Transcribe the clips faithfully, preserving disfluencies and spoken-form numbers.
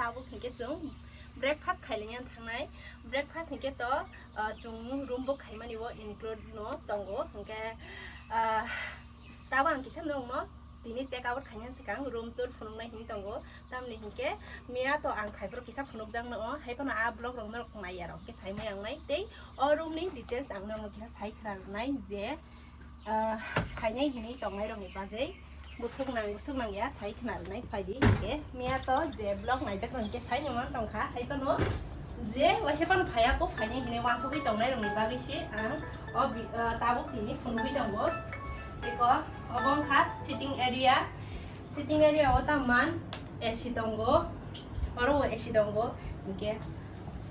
Abo hinkhe chwng breakfast khailaiya thangnai. Breakfast hinkhe to, ah, chwng room book khaimani o include no tongo. Hinkhe, ah, tabo ang kisa norokno tini check out khaina swkang room tour phunuknai hinwi tongo. Tamni hinkhe miya to ang phaiphuru kisa phunukjakno o, haiphano a vlog rok norok naiya rok khe saimai ang nai tei o room ni details ang norokno kisa sai khna rwnai je, ah, phainai hinwi tongnai rokni bagwi busuk nang busuk nang ya sai khna rwnai phaidi hinkhe miya to je vlog naijak rok hinkhe sai nang tongkha haiphano je waisa phano phaiya kok phainai hinwi wansugwi tongnai rokni bagwi se ang o bi-, ah, tabuk tini phunugwi tongo. Eko obo wngkha sitting area. Sitting area o tamman A C tongo, oro bo A C tongo, hinkhe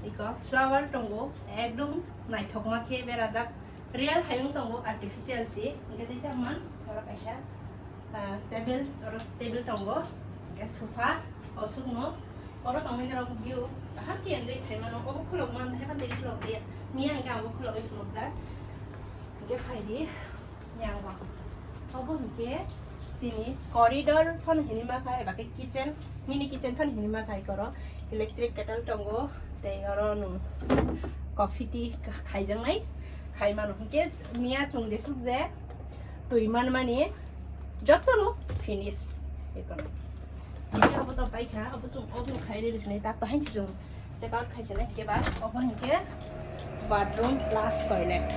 eko flower tongo, ekdom naithokma khe berajak, real hayung tongo, artificial se, hinkhe tei tamman oro kaisa, ah, table, oro table tongo, hinkhe sofa, osukno, oro tongwi norok view kaham khe enjoy khaimano, obo khulokma haiphano tei khulokliya, miya hinkhe ang bo khulogwi phunukjak, hinkhe phaidi. Yang ba. Obo hinkhe chini corridor phano hinwi ma kha, eba khe kitchen, mini kitchen phano hinwi ma kha, eko oro electric kettle tongo, tei oro nwng coffee tea kha-, khaijaknai, khai mano. Hinkhe miya chwng jesuk je twi manmani jotono finish. Eko. Hinkhe obo to paikha, obo chwng obo khai rw sinai, tak to hain se chwng check out khai sinai, hinkhe ba obo hinkhe bathroom plus toilet.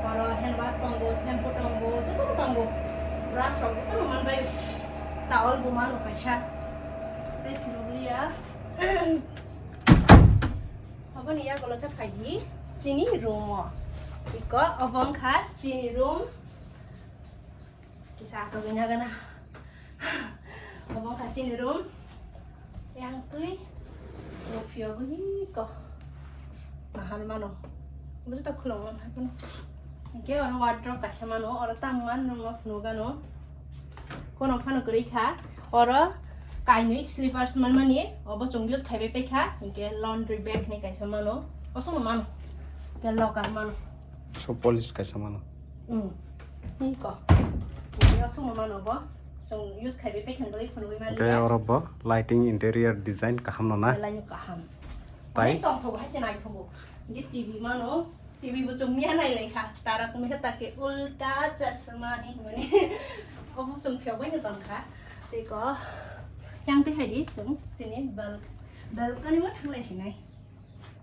Oro hand wash tongo, shampoo tongo, joto tongo. Brush rok joto manbai, towel bo mano kaisa. Tei phunukliya. Oboni yagulo khe phaidi chini room o. Eko obo wngkha chini room. Kisa asogwi nagana. Obo wngkha chini room. Yang twi. Bo phiyogwi ko. Nahar mano. Bo joto khulokma hai phano. Hinkhe oro wardrobe kaisa mano. Oro tamman rwngma phunukgano. Kono phano kwrwi kha. Oro kainwi slippers manmani. Obo chwng use khaibai paikha. Hinkhe laundry bag hinwi kaisa mano. Osokno mano. Hinkhe locker mano. Shoe polish kaisa mano. Hmm. Hinko. Yo sung mano bo. Sung use khai be pekan bali phunui mali. Tei oro bo lighting interior design kaham no na. Belai no kaham. Tai? Tongthogo hai se naithogo. Ge T V mano. T V bo chwng miya nai lai kha. Tarak mehta ke ulta chasma ni hwnwi. Obo chwng phiyok bai no tong kha. Tei ko. Yang tei hai di chwng chini bal-, balcony o thang lai sinai.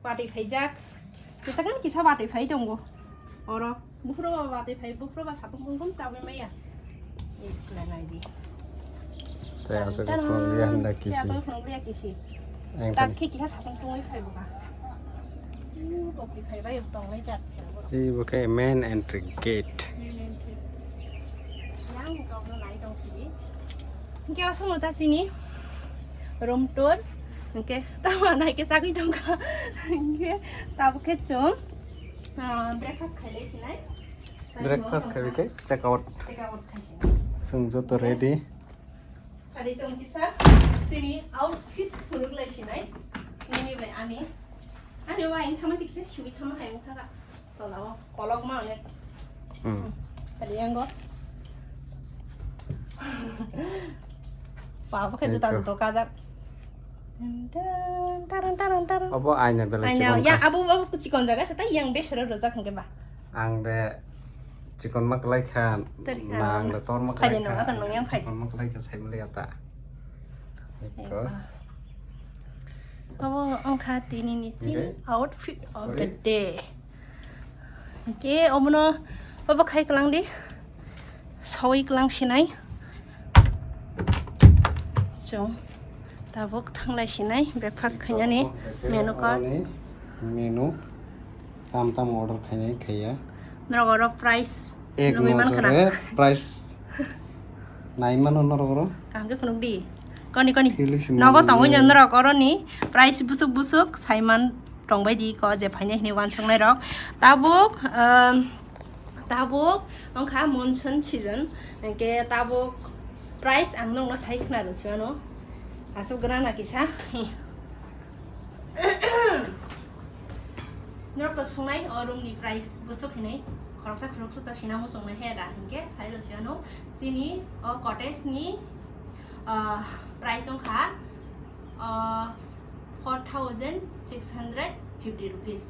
Watwi phaijak. Kisa kan kisa watwi phai tongo. Oro. Buphuru ba watwi phai, buphuru ba satung tungtung chawi maya. Ei, khlai nai di. Tei aswk phunukliya hwnda kisi. Tei aswk phunukliya kisi. Ang tak khe kisa satung tungwi phai buka. Uu, kok di phai bai tonglai jak se. Ei, bo khe main entry gate. Main entry. Yang kok no nai tong sidi. Hingke aswkno ta chini room tour, hingke tamo naikhe chagwi tongkha, hingke tabuk khe chwng, ah, breakfast khailai sinai. Breakfast khaiwi khe check out. Check out khai sinai. Chwng joto ready. Phari chwng kisa chini outfit phunuk lai sinai. Nini bai ani. Ani wa ang thama kisa siwi thama hai wngkha. Tolao kolokma onek. Hmm. Tadi yang go. Pabo khe juta juta kajak. Taran, taran, taran, taran. Obo aina belai chikon ya, kha. Abo, abo chikon jaga seta yang besero rojak hingke ba. Ang de chikon ma klai kha. Tari na ang de tor ma klai kha. Phai de no, akan nong yang phai. Chikon ma klai kha sai mali ata. Eko. Eko. Abo wngkha tini ni chin outfit of the day. Hingke obono obo khai klang di. Soi klang sinai. Chwng tabuk thanglai sinai breakfast khainani menu card. Menu tam tam order khainai khaiya. Norok oro price nugui mankha na? Ek nojore price nai mano norok oro. Kaham khe phunuk di. Koni koni. Nogo tongwi norok oro ni price busuk busuk saiman tongbai di ko je phainai hinwi uansuknai rok. Tabuk, um, tabuk wngkha monsoon season, hingke tabuk price ang nokno sai khna rw siyano. Aswk gana na kisa. Norok to sungnai o room ni price busuk hinwi. Khoroksa khoroksa ta sina muchung na he da hinkhe sai rw siya no chini o cottage ni, ah, price wngkha, ah, four thousand six hundred fifty rupees.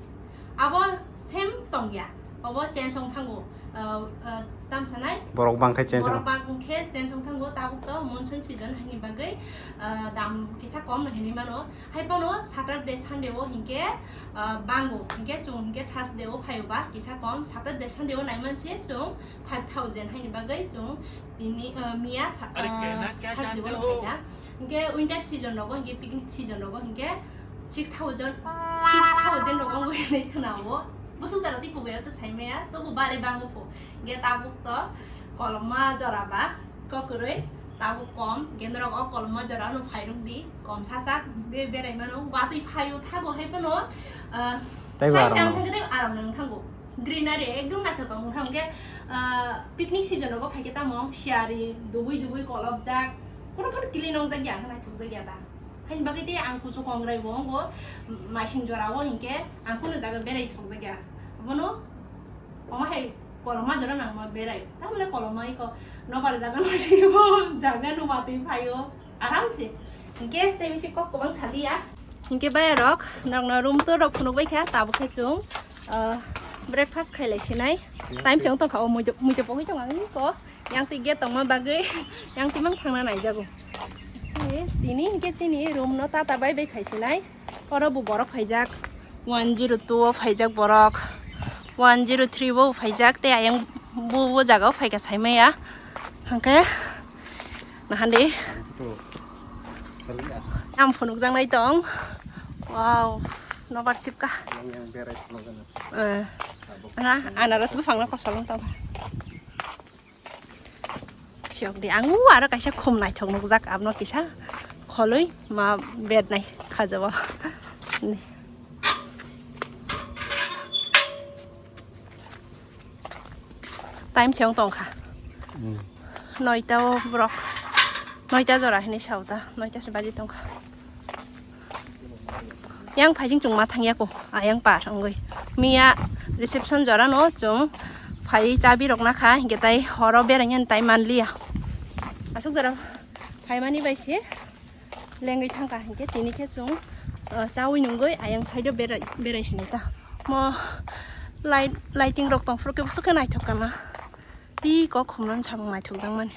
Abo same tongya, abo change wng thango. Ah, ah, tam sanai? Borok bang khe change wng. Borok bang khe change wng thango, tabuk to monsoon season haini bagwi, ah, dam kisa kom no hinwi mano. Hai phano Saturday, Sunday o hinkhe, ah, bango, hinkhe chwng hinkhe Thursday o phaio ba kisa kom, Saturday, Sunday o naiman se chwng five thousand haini bagwi chwng tini, ah, miya sa-, ah, Thursday o phaikha. Hinkhe winter season rogo, hinkhe picnic season rogo hinkhe six thousand, six thousand rogo wngwi hinwi khwnao. Bwswk jora tei kubui o to saimaya, tobo bari bango pho. Hinkhe tabuk to koloma jora ba. Kokroi, tabuk kom, gendrok o koloma jora no phairok di, kom sasak, be berai mano, watwi phaio thago hai phano, ah, tei bo sai aram sai nang. Thangkhe tei aram nang thango. Greenery ekdom naithotok wng thango khe, ah, picnic season rogo phaikhe tamo siyari, dubui dubui kolopjak, kono phano clean wngjak ya, naithokjak ya da. Haini bagwi tei ang kusu kongrai bo wngo, maising jora o hinkhe ang kunu jaga berai thokjak ya. Abono, omo hai koloma jora nangma berai. Tamle koloma iko nobar jaga no sini bo jaga no watwi phaio aram se. Hinkhe tei bisi kok kwbang saliya. Hinkhe bayarok norokno room tour rok phunukbai kha, tabuk khe chwng, ah, breakfast khailai sinai. Time se wng tongkha o muitu, muitu pogwi tong ang ko. Yang twi gate tongma bagwi yang twi mang thangna naijago. Eh, tini hinkhe chini room no tata bai bai khai sinai. Oro bo borok phaijak, one zero two o phaijak borok, one zero three bo phaijak, tei ayang bo, bo jaga o phaikha saimaya. Hwnkhe nahandi. Ang phunukjaknai tong. Wow, nobar sipka. Eh, na, anaros buphangno kosolong tongkha. Phiyok di, ang o aro kaisa khum naithok nukjak, abno kisa kholwi ma bernai khajabo. Ni. Time se wng tongkha. Hmm. Noita o borok, noita jora hinwi sao ta, noita se baji tongkha. Yang phaising chwng ma thangya ko, ayang par wngwi. Miya reception jora no chwng phai chabi rok nakha, hinkhe tai horo beraina time manliya. Aswk jora phaimani bai se lengwi thangkha, hinkhe tini khe chwng, ah, chawi nungwi ayang side o berai, berai sinai ta. Mo light, lighting rok tongphuru khe bwswk khe naithok kana. Pi kok khumlon samung naithok jang mani.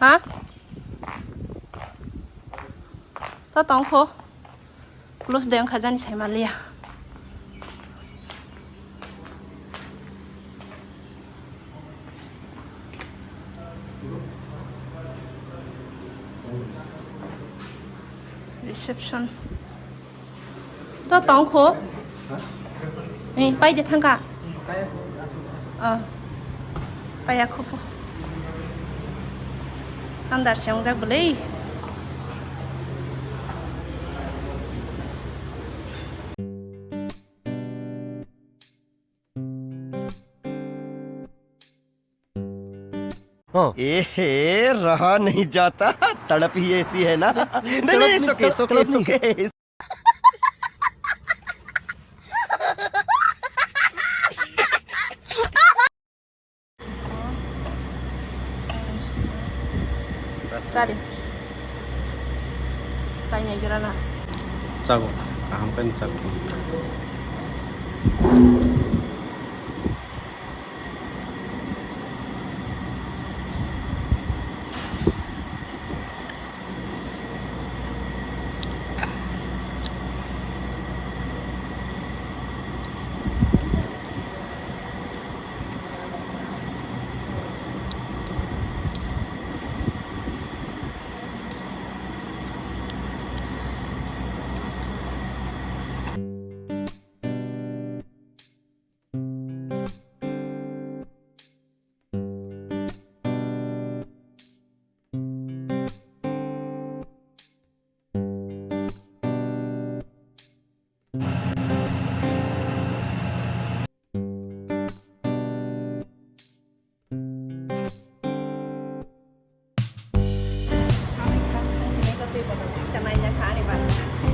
Ha? Ta tong kho. Close de wngkha jani sai manliya. Reception. To tong kho. Ni pai de thangka. Ah. Paya kho pho. Andar se wngjak bwlwi. Oh. ए हे, रहा नहीं जाता, तड़प ही ऐसी है ना। नहीं, नहीं, नहीं, it's okay, it's okay, it's okay। Chari. Chai nai gira na. Chago. Kaham khe chago.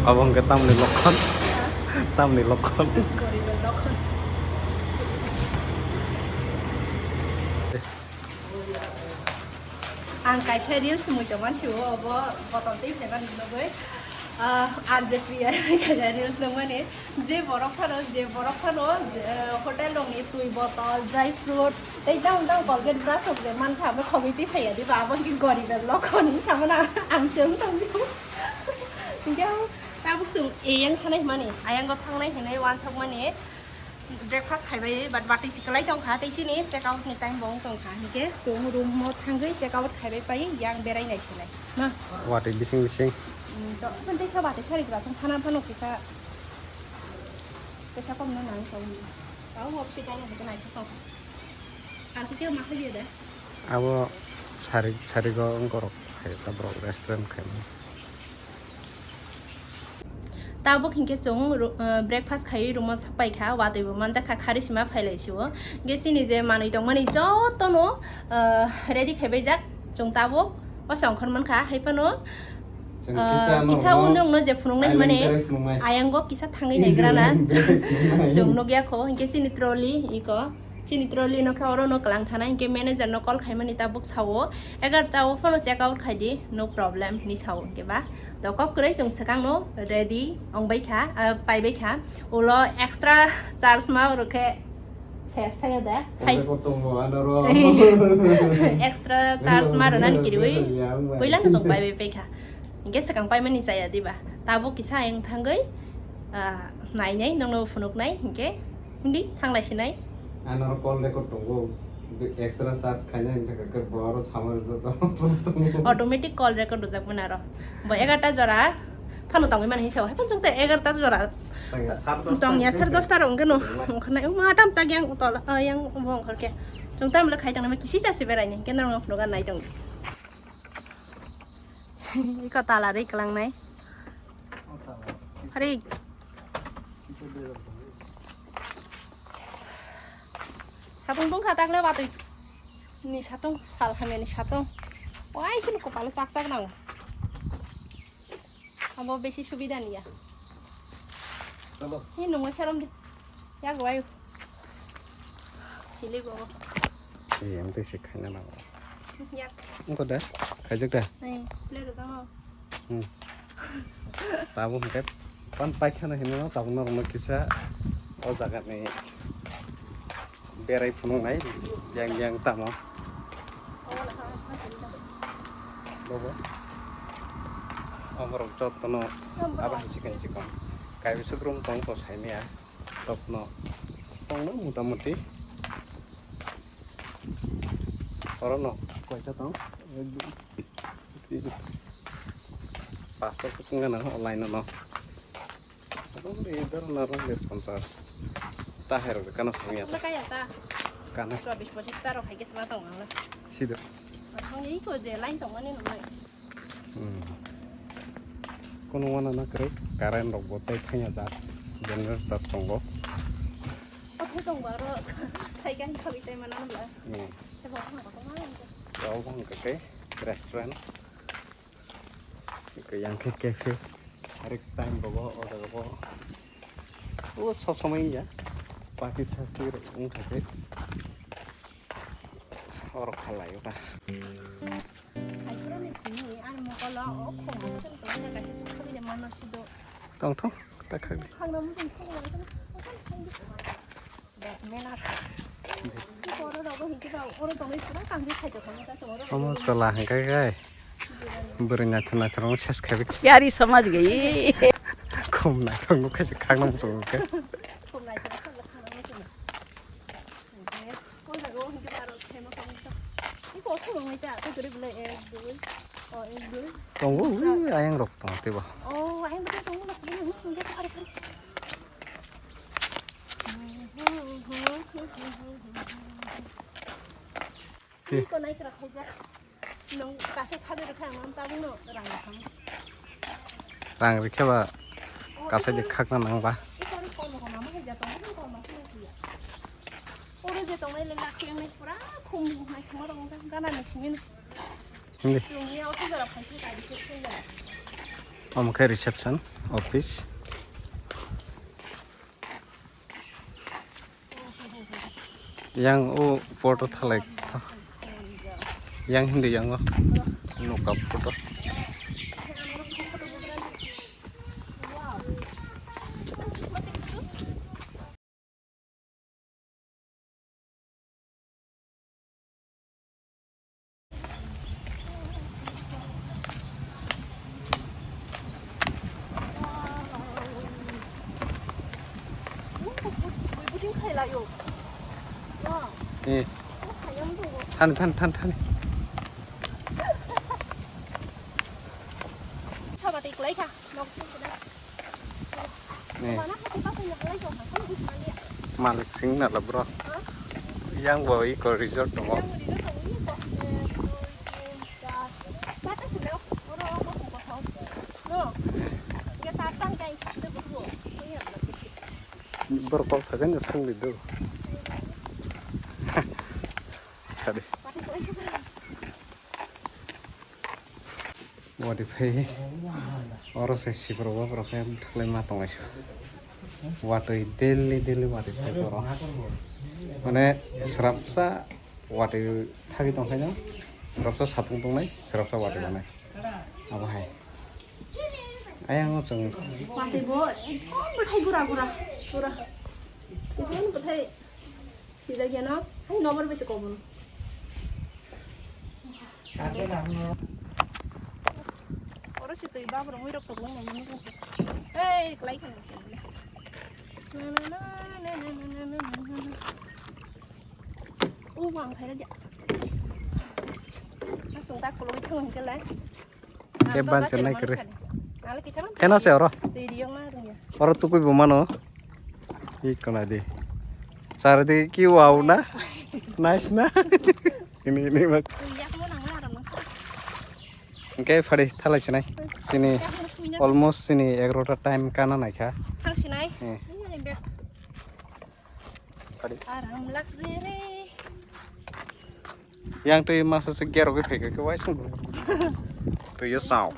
Abo hwnkhe tamni lokkon. Tamni lokkon. Ang kaisa reels mui tongma si o, obo botol tei phaimani nugwi, ah, R J Priya kaisa reels nukmani, je borok phano, je borok phano, eh, hotel rokni twi botol, dry fruit, tei tamo tamo Colgate brush rok je mankha, abo khogwi twi phaiya diba, abo hwnkhe goriber lokhon hinwi samano ang se wng tongmio. Hwnkhe ang tabuk chwng eyang thanai hwnmani, ayango thangnai hwnwi uansukmani. Breakfast khaibai, but watwi se kwlai tongkha, tei chini check out ni time bo wng tongkha, hinkhe chwng room o thangwi check out khaibai pai yang berai nai sinai. Ma? Watwi bising bising. Hmm, to, tei sa watwi sari gra tong khana phano kisa, kisa kom no nang tong. Tao work se tai na nai tong. Ang kisa ma khaiya da. Abo sari, sari go wng korok khai ta borok restaurant khai. Tabuk hinkhe chwng ru-, ah, breakfast khaiwi room-o sok paikha, watwi bo manjakha, khari sima phailai sio. Hinkhe chini je manwi tongmani jotono, ah, ready khaibaijak. Chwng tabuk o songkhor mankha, haiphano, Chwng ah, kisa kisa norokno unjongno je phunuknai hwnmani island berai phunuknai. Ayango kisa thangwi naigrana. Chwng nukya kho, hinkhe chini trolley iko. Chini trolley no khe oro no kwlang thana hinkhe manager no call khaimani tabuk sao, egarta o phano check out khai di, no problem hinwi sao hinkhe ba. To kok kwrwi chwng swkang no ready ong bai kha, ah, pai bai kha. Ulo extra charge ma rw khe ses saya da. Hai. Ore ko tongo anoro. Extra charge ma rw nani kiriwi. Puila no chwng pai bai pai kha. Hinkhe swkang pai mani chaya diba. Tabuk kisa ayang thangwi, ah, nai nai nokno phunuk nai hinkhe. Hindi, thanglai sinai. Anoro call record tongo. Extra charge khaina hinsa khe bo aro samani joto. Automatic call record rwjak mano aro. Bo egarta jora phano tongwi mano hinsa hai phano chwngte egarta jora. Tongya sar dosta. Tongya sar dosta rok wngkhe no. Wngkha nai ma tam chak yang tol, ah, yang bo wngkha khe. Chwng tam le khai tongna kisi chasi berai ni. Kendro wngkha nai tong. Iko tala ri klang nai. Hari. Satung tong kha takle watwi ni satung, sal hamya ni satung. Wai sini kopalo chak chak nang. Abo besi subida niya. Tabo. Ni nungwi sarom di. Yak wai. Hili go. Ei, em tei se khaina nango. Yak. Wngkha da? Khaijak da? Ei, le rwjak no. Hmm. Tabuk hwnkhe pan paikhana hinwi no tabuk norokno kisa o jagani berai phunuknai yang yang tamo. Bobo. Oborok jotono abo hai chikon chikon. Kaibisa room tong to saimaya. Tokno tongno motamuti. Orono koita tong? Ek, dui, tin. Pasta se tong gana o line no. Abo le dor na ro le ponchas. Ta hai ro kana samya ta. Kaya ta. Kana. Ko bis pochis ta ro hai ke sama tong ang la. Sido. Ang ni ko je line tong ani no mai. Hmm. Kono wana na kwrwi, current rok bo tei thangya jak, generator tongo. Othai tong ba ro, thai kan khali tei mana na bla. Hmm. Tei bo ma ko ma. Rok bang khe restaurant. Khe yang khe cafe. Sarik time bo bo, o jaga bo. O sob somoi ya. Party thasti rok wng kha khe. Oro khalai ora. Ai pura ni sini, ani mokolo, o khong aswk tong tong kaisa se khali de mano sido. Tong thong, ta khang. Khang na mung khong. Be, menar. Oro rogo hinti ba, oro tong pura kang di khai to khong ta oro. Omo sala hangkai kai. Bwrwi naithok naithok rok ses khai. Yari samaj gayi. Khum naithok nuk khai khang na mung khong. Khum naithok khang na mung khong. Tongo, ui, ayang rok tong tebo. Ti. Nwng kasai khajui rwkha ang tabukno rang rwkha. Rang rwkhe ba kasai de khakna nang ba. Oro je tongnai le lakhi ang nai pura khum nai khuma rong ta gana ni simi. Hindi. Chwngni o sujara phai khe kai khe khum da. Omo khe reception office. Yang o photo thalai. Yang hindi yang o. Nokap photo. Eh. Than, than, than, than. Ni. Malik sing na la bro. Yang bo iko resort tongo. Bor kok sagan na sing lidu. Sadi. Wadi phai oro se sipro bo borok khe thaklai ma tonglai su. Watwi daily daily watwi phai oro. Mane srapsa watwi thagwi tongkhaino srapsa satung tongnai srapsa watwi manai. Abo hai. Ayang o chwng. Watwi bo ekdom bwthai gura gura. Gura. Kisu bwthai. Sijak ya no? Hai nobar bai se kobon. Oro se twi bab rong wirok tong lai nang nang. Hey, klai kha. O bang khai ra dia. Asung tak koloi thong ke lai. Khe ban chenai kwrwi. Kheno se oro. Oro tukui bo mano. Iko nai di. Chari di ki wow na. Nice na. Ini, ini mak. Hingke phari thalai sinai. Sini almost sini egarota time kana naikha. Thang sinai. Eh. Phari. Aram luxury. Yang twi masa se gerogwi phaikha khe waisung. Twi yo sao.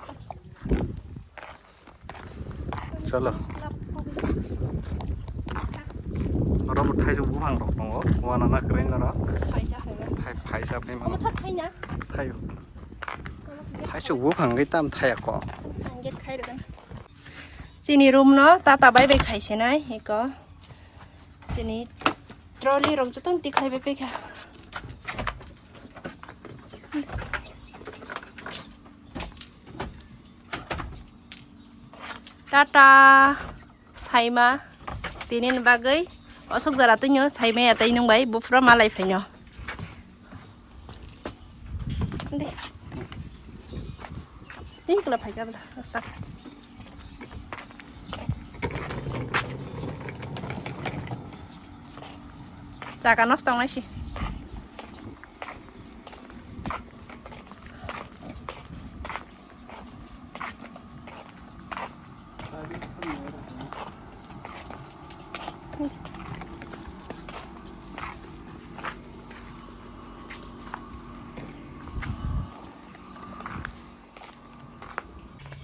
Chalo. Oro bo thaijok buphang rok tongo. Wana na kwrwi norok. Thai phaisa phai mano. Thaio. Thaijok buphang gwi tam thaya ko. Chini room no tata bai bai khai sinai eko. Chini trolley rok jotono tikhlai bai paikha. Tata saima tini ni bagwi osok jora twino saima ya tei nwng bai buphuru malai phaino. De. Ini kula phaikha bla asta. Jaga nosto wngnai si.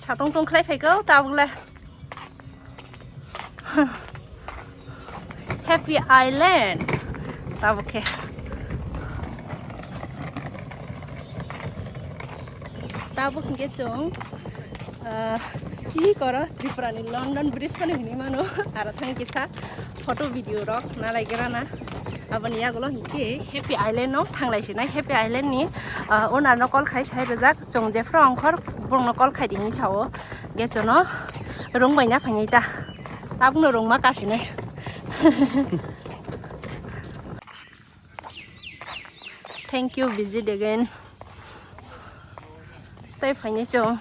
Satong tong khlai phaikho tabuk le. Happy Island tabuk khe. Tabuk hingke chwng, ah, i koro Tripura ni London Bridge phano hinui mano. Aro thang kisa photo video rok nalai gra na. Aboni yagulo hingke Happy Island no thanglai sinai. Happy Island ni, ah, owner no call khai sai rwjak. Chwng jephru ongkhor borokno call khai di hinwi sao. Hingke chwngno rung bai na phainai ta. Tabukno rung ma kasinai. Thank you, visit again. Tei phainai chwng.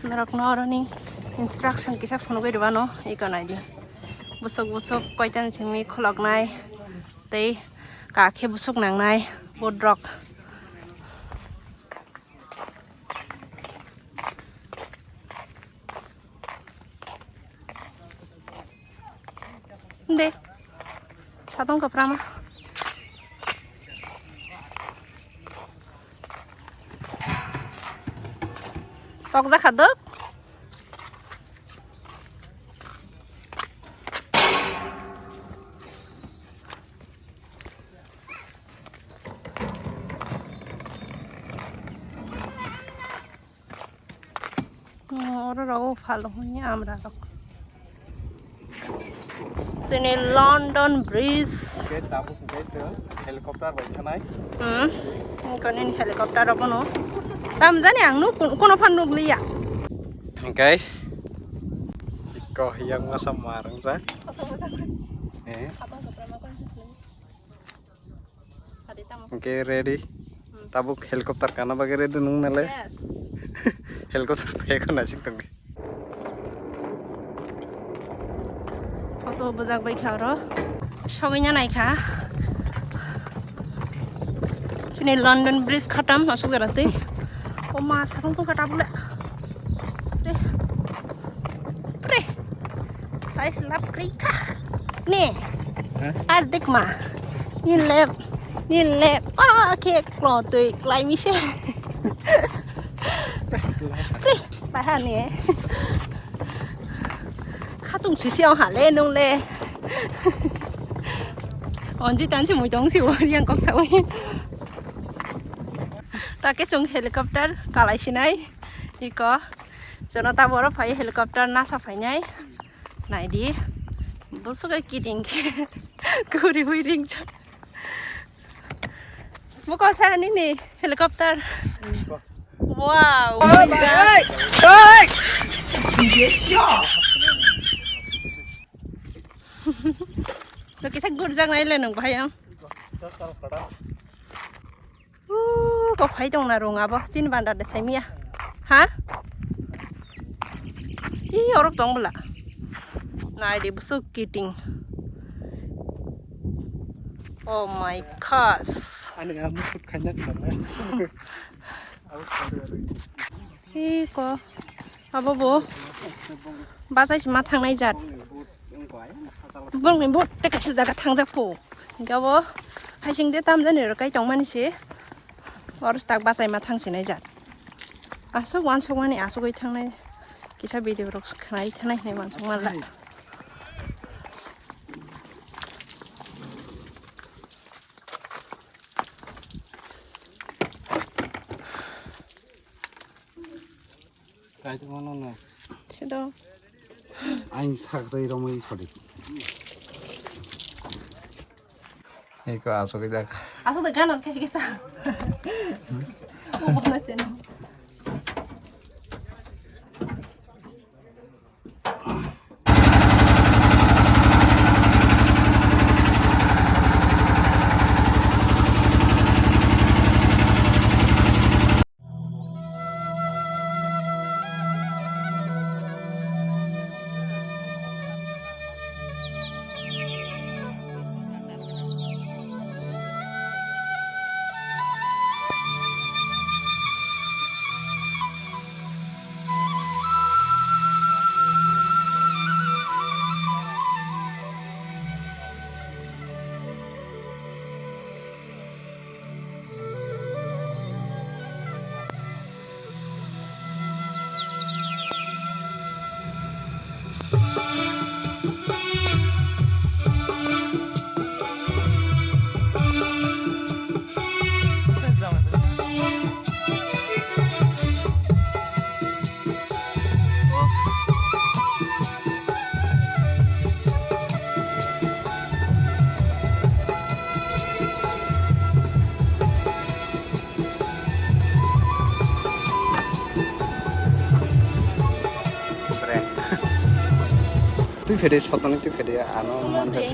Norokno oroni instruction kisa phunugwi rwano, eko naidi. Bwswk bwswk koitan simi khuloknai tei kakhe bwswk nangnai boat rok. De. Satong kwprama. Tokjak kha dok. Oro rok phalo hwnwi amra rok. Chini London Bridge. Oke, tabuk hwnkhe chwng helicopter bai thanai. Hmm. Wngkha nini helicopter rok bono. Tam jani ang nuk, kono phan nuk liya. Hwnkhe. Iko yang masa marang sa. Eh. Hwnkhe ready. Hmm. Tabuk helicopter kana bagwi ready nung nale. Yes. Helicopter phai khna sing tongwi. Photo bujak bai kha oro. Sogwi nya nai kha. Chini London Bridge khatam asuk jara twi. O ma, satung tungkha tabuk le. Re. Pre. Size lap kri kha. Ne. Hah? Ar dik ma. Ni le. Ni le. Pa khe klo twi klai mi se. Pre. Paha ne. Khatung sisi o hale nung le. Onji tan si mui tong si o yang kok sa oi. Ta khe chwng helicopter kalai sinai. Iko. Jono ta boro phai helicopter nasa phainai. Naidi. Busuka kiting khe. Kuri hui ring cha. Buko sa nini helicopter. Wow. Lo kisa gurjak nai le nung bahai ang. Uh, ko phai tong na rung abo, chini bandar de saimia. Ha? Ih, orok tong bela. Nai de busuk kiting. Oh my gosh. Ani ang busuk khanyak na. Ih, ko. Abo bo. Bachai sima thangnai jat. Bongni bo tekaisa jaga thangjak pho. Hingke abo haising de tamjani rw kai tongmani se. Oro tak bachai ma thang sinai jat. Aswk wansukmani aswk oi thangnai kisa video rok khnai thanai hinui wansuk manla. Kaitor mano na. Sido. Aing sak tei romwi sodi. Eko asok jak. Asok de ganar khe kisa. Ubuk na seno. Twi phede, sotoni twi phede, ano manjak.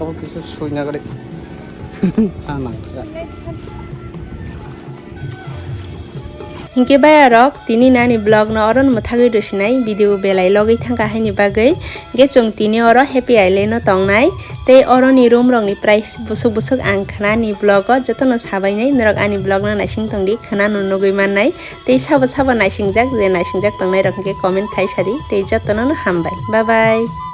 Abo kisa suina gari. Ah, nang. Hinkhe bayarok, tini nani vlog no oro mwthagwi rwsinai, video belai logwi thangkha haini bagwi. Hinkhe chwng tini oro Happy Island o tongnai, tei oroni room rokni price busuk busuk ang khwnani vlog o jotono sabainai, norok ani vlog no naising tongdi, khwnano nugwi mannai, tei sabo sabo naisingjak, je naisingjak tongnai rok hinkhe comment khai sadi, tei jotono no hambai, bye bye.